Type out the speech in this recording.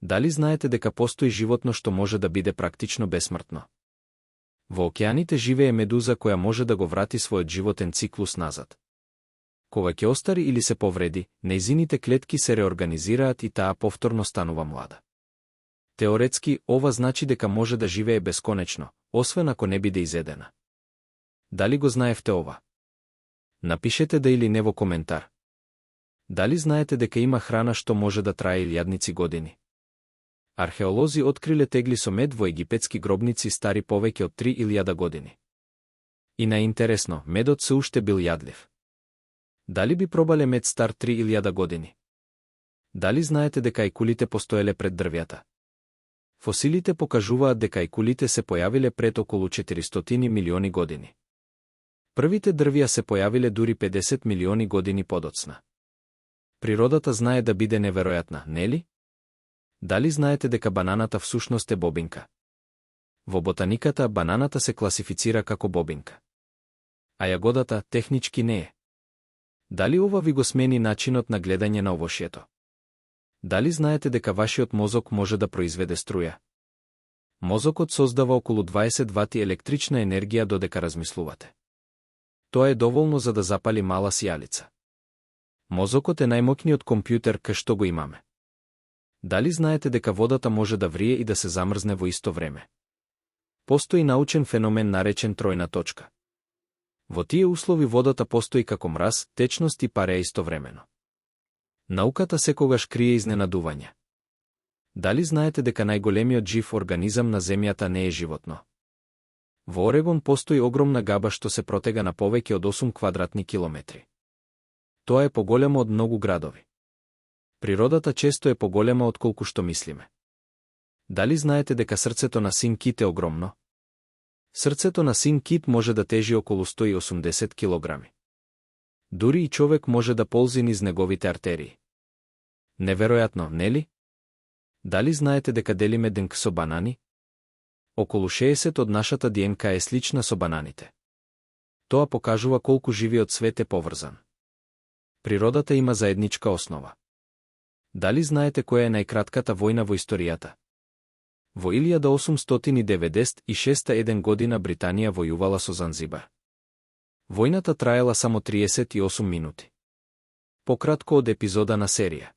Дали знаете дека постои животно што може да биде практично бесмртно? Во океаните живее медуза која може да го врати својот животен циклус назад. Кога ќе остари или се повреди, нејзините клетки се реорганизираат и таа повторно станува млада. Теоретски, ова значи дека може да живее бесконечно, освен ако не биде изедена. Дали го знаевте ова? Напишете да или не во коментар. Дали знаете дека има храна што може да трае илјадници години? Археолози откриле тегли со мед во египетски гробници стари повеќе од 3000 години. И најинтересно, медот се уште бил јадлив. Дали би пробале мед стар 3000 години? Дали знаете дека ајкулите постоеле пред дрвјата? Фосилите покажуваат дека ајкулите се појавиле пред околу 400 милиони години. Првите дрвја се појавиле дури 50 милиони години подоцна. Природата знае да биде неверојатна, нели? Дали знаете дека бананата всушност е бобинка? Во ботаниката бананата се класифицира како бобинка. А јагодата технички не е. Дали ова ви го смени начинот на гледање на овошјето? Дали знаете дека вашиот мозок може да произведе струја? Мозокот создава околу 20 вати електрична енергија додека размислувате. Тоа е доволно за да запали мала сијалица. Мозокот е најмоќниот компјутер кај што го имаме. Дали знаете дека водата може да врие и да се замрзне во исто време? Постои научен феномен наречен тројна точка. Во тие услови водата постои како мраз, течност и пареа истовремено. Науката секогаш крие изненадување. Дали знаете дека најголемиот жив организам на Земјата не е животно? Во Орегон постои огромна габа што се протега на повеќе од 8 квадратни километри. Тоа е поголемо од многу градови. Природата често е поголема од колку што мислиме. Дали знаете дека срцето на син кит е огромно? Срцето на син кит може да тежи околу 180 килограми. Дури и човек може да ползи низ неговите артерии. Неверојатно, нели? Дали знаете дека делиме ДНК со банани? Околу 60 од нашата ДНК е слична со бананите. Тоа покажува колку живиот свет е поврзан. Природата има заедничка основа. Дали знаете која е најкратката војна во историјата? Во 1896 година Британија војувала со Занзибар. Војната траела само 38 минути. Пократко од епизода на серија.